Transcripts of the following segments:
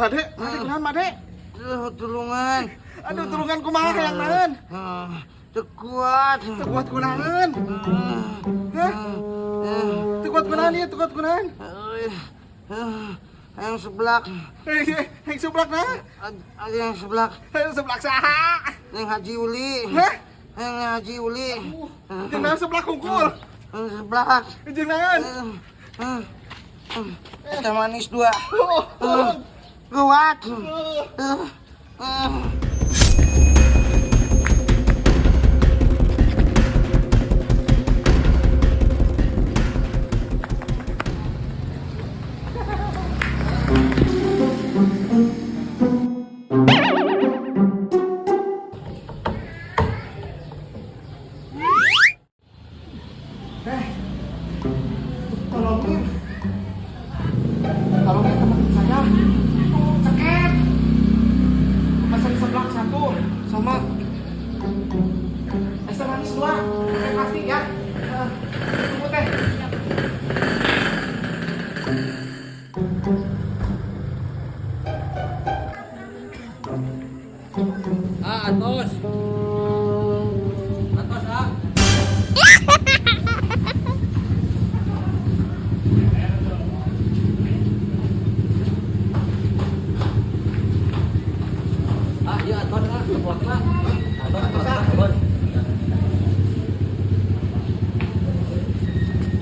Made, Made kunaon, Made? Aduh, tulungan. Aduh, tulungan kumaha, hayang naon? Teu kuat. Teu kuat kunaon? Hah? Teu kuat kunaon ieu, teu kuat kunaon? Yang seblak. Eh, yang seblak nah? Ada yang seblak. Yang seblak saha? Yang Haji Uli. Hah? Yang Haji Uli. Jeung naon seblak hungkul? Yang seblak. Jeung naon? Teh manis dua. Oh, oh. Kuat. Oh. Eh, tolongin. Tolongin teman saya. Itu ceket. Pesan seblak satu sama es teh manis dua. Teh pasti ya. Eh, tunggu teh. Ah, atos. Atos, ah. Ah, iya atos ah, seblakna. Atos, atos, ah. Atos.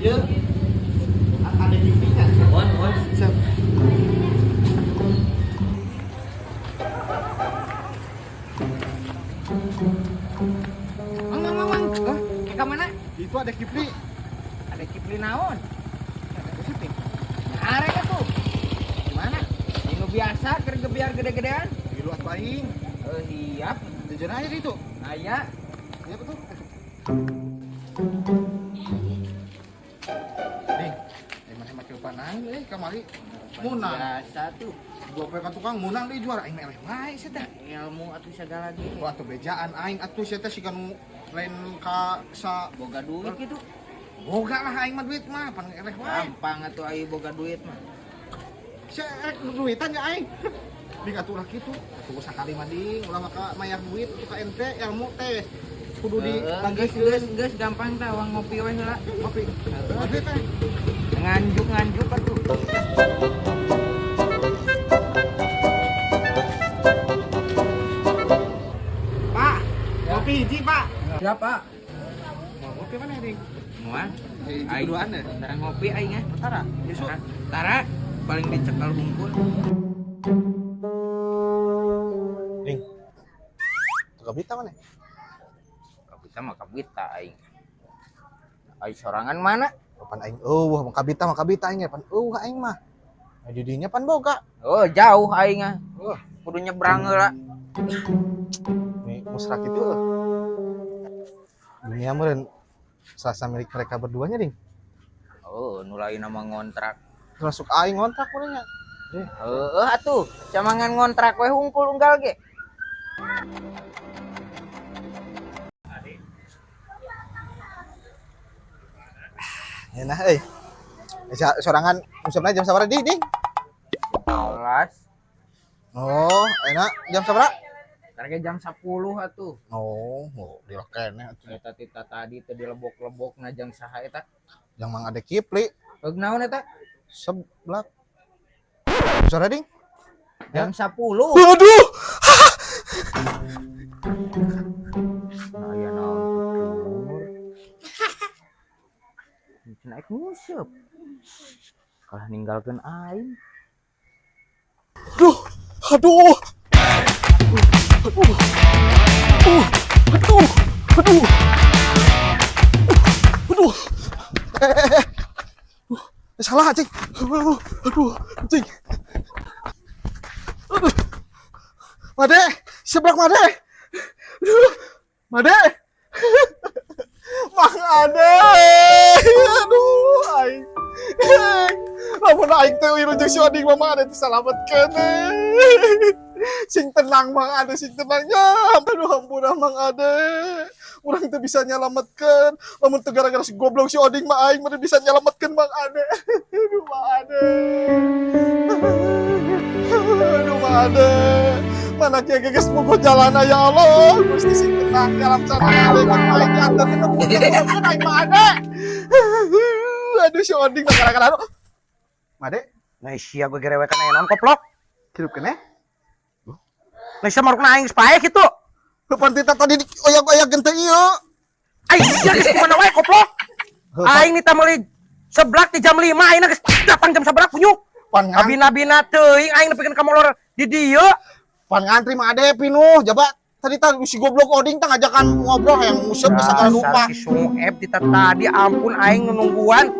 Ya. Ada gipinya. Mohon, mohon. Siap. Mang, mang, mang, mang. Hah? Ka mana? Itu ada Kipli. Ada Kipli naon? Ada Kipli. Arek atuh. Gimana? Ini biasa keur gebiar gede-gedean. Di luar aing. Oh, siap. Jajan aja itu. Aya. Iya betul. Ding, mana make panang euy kamari. Munang. Biasa tuh. Dua poe ka tukang munang deui juara aing mah eleh wae sia teh. Ilmu atuh sagala ge. Wah, atuh bejaan aing atuh sia teh siga nu lain ka sa Boga duit gitu. Boga lah aing mah duit mah pan eleh wae. Gampang atuh aing boga duit mah. Sia rek duitan ya aing. Ding atuh ulah kitu. Atuh sakali mah ding ulah maka mayar duit atuh ka ente ilmu teh. Kudu di Geus geus geus gampang tah uang ngopi we heula. Ngopi. Ngopi teh. Nganjuk-nganjuk atuh. Pak, ngopi hiji, Pak. Siap, Pak. Mau ngopi mana, Ding? Moal. Hiji berduaan ya? Tara ngopi aing ah. Tara, besok. Tara paling dicekal hungkul. Ding. Tuh kabita mana? Kabita mah kabita aing. Aing sorangan mana? Pan aing eueuh mah kabita mah kabita aing pan eueuh aing mah. Nah, didinya pan boga. Oh, jauh aing ah. Wah, Kudu nyebrang heula. nih musrak itu dunia meureun serasa milik mereka berduanya, Ding. Oh, nu lain mah ngontrak. Termasuk aing ngontrak meureun nya. Heeh atuh, samangan ngontrak we hungkul unggal ge. Ya nah euy. Sorangan usupna jam sabaraha di, Ding? 11. Oh, enak jam sabaraha? Target jam 10 atuh. Oh, oh dilokene atuh. Eta tita tadi teh dilebok-lebok najang saha eta? Yang Mang Ade Kipli Heug naon eta? Seblak. Suara ding? Jam 10. Aduh. Aya naon tutur. Cenah ek nguseup. Kalah ninggalkeun aing. Aduh. Aduh. Aduh. Aduh. Aduh. Aduh. Aduh. Eh. Aduh, salah anjing. Aduh, aduh, anjing. Aduh. Made, seblak Made. Aduh. Made. Mang Ade. Aduh, aing. Lamun aing teh wilujeng si Oding mah Mang Ade teh salamet keneh. Sing tenang Mang Ade, sing tenang ya. Aduh, ampun Mang Ade. Urang teu bisa nyalametkeun. Lamun teu gara-gara si goblok si Oding mah aing mah bisa nyalametkeun Mang Ade. Aduh, Mang Ade. Aduh, Ade. Mana kieu geus puguh jalana, ya Allah. Gusti, sing tenang di alam sana. Ade kan aing diantar ke nemukeun aing mah, Ade. Aduh, si Oding gara-gara. Made. Nah, sia gue gerewekan aya naon, koplok? Hirup keneh. Nah, sia marukna aing geus paeh kitu. Lupa tita tadi oyak-oyak gente ieu. Aing sia geus kumaha wae, koplok? Aing nih meuli seblak di jam 5, aing geus datang jam sabaraha punyuk. Pan ngantri, Abina-bina teuing aing nepikeun ka molor di dieu. Pan ngantri mah, Ade, pinuh. Jaba tadi tadi si goblok Oding tah ngajakan ngobrol yang musep segala rupa. Dasar si Sueb di tadi, ampun, aing nu nungguan.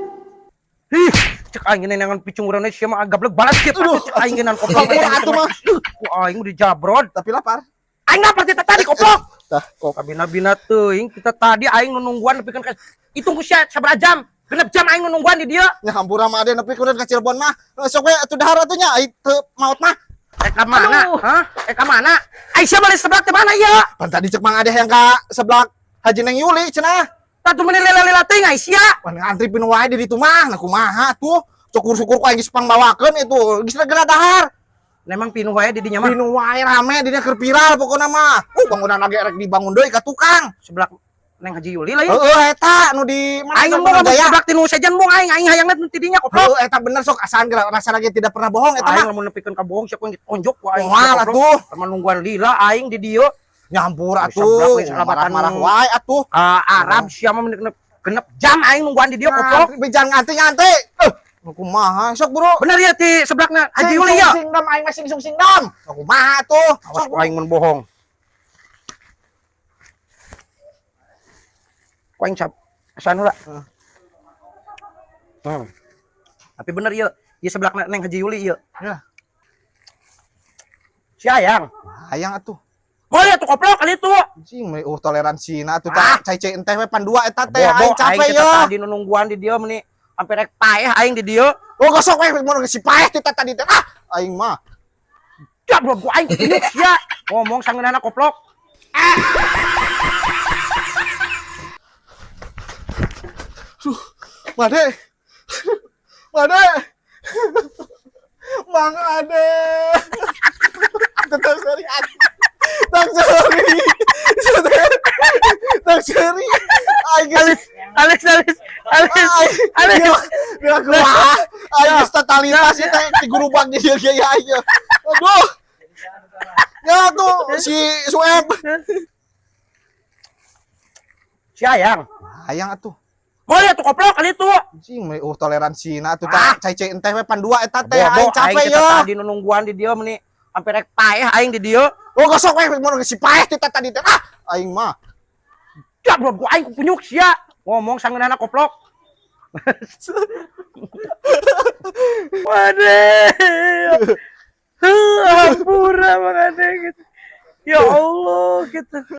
Ih, cek aing neangan picungguran sia mah gablek balas kieu. Aduh, cek aing ngeunaan, koplok. Ampun atuh mah. Ku aing dijabrod. Tapi lapar. Aing lapar ti tadi, koplok. Tah, kok Kabina-bina teuing kita tadi aing nu nungguan nepikeun ka hitung ku sia sabaraha jam. 6 jam aing nu nungguan di dieu. Nya hampura mah, Ade, nepi kudu ka Cirebon mah. Sok we atuh dahar atuh nya, ai teu maot mah. Eh, ka mana? Hah? Eh, ka mana? Aing sia balik seblak teh mana ieu? Pan tadi cek Mang Ade yang ka seblak Haji Neng Yuli cenah. Tatu meni lila-lila teuing aing sia. Pan ngantri pinuh wae di ditu mah, nah kumaha tuh? Syukur-syukur ku aing geus pangbawakeun itu, geus geura dahar. Memang pinuh wae di dinya mah. Pinuh wae, rame di dinya, keur viral pokona mah. Bangunan lagi rek dibangun deui ka tukang. Seblak Neng Haji Yuli lah ya. Heeh, eta nu di mana? Aing mau Jaya. seblak tinu sejen mung aing aing hayangna nu ti dinya, koplok. Heeh, eta bener, sok asaan geura rasa lagi tidak pernah bohong eta Aing mah. lamun nepikeun ka bohong siapa yang ditonjok ku aing. Moal atuh. Sama nungguan lila aing di dieu. Nyampur Seblak atuh. we salamatan. Marah-marah wae atuh. Ka Arab sia mah 6 jam aing nungguan di dieu, koplok. Ngantri, jangan ngantri-ngantri. Kumaha sok, bro? Bener ya ti seblakna Haji Yuli ya? Sing dam aing mah, sing sing dam. Kumaha tuh? Awas Sok. ku aing mun bohong. Ku aing cap asan heula. Tapi bener ieu, ieu seblakna Neng Haji Yuli ieu. Ya. Si Ayang. Hayang atuh. Boleh tuh, koplok, kali itu. Anjing, meni toleransi na atuh Ah. tah cai-cai enteh we pan dua eta teh Bobo aing capek aing kita ya. tadi nungguan di dieu meni sampai rek paeh aing di dieu. Oh, gosok we mun si paeh ti tadi teh. Ah, aing mah. Jablok ku aing kunyuk sia. Ngomong sangeunana, koplok. Made. Made. Mang Ade. Tetap sorry. Tak sorry. Tak sorry. Aing geus Alex, Alex, Alex, Alex. Dia kumaha? Aing geus totalitas ieu teh di gurubag di dieu ge aing. Aduh. Ya tuh si Sueb. Si Ayang. Hayang atuh. Boleh tuh, koplok, kali itu. Anjing, meni toleransi na atuh tah Ah. cai-cai enteh we pan dua eta teh Bobo aing capek aing kita ya. tadi nungguan di dieu meni sampai rek paeh aing di dieu. Oh, gosok we mun si paeh ti tadi teh. Ah, aing mah. Jablok ku aing kunyuk sia. Ngomong sangeunana, koplok. Waduh. Hampura Mang Ade gitu. Ya Allah gitu.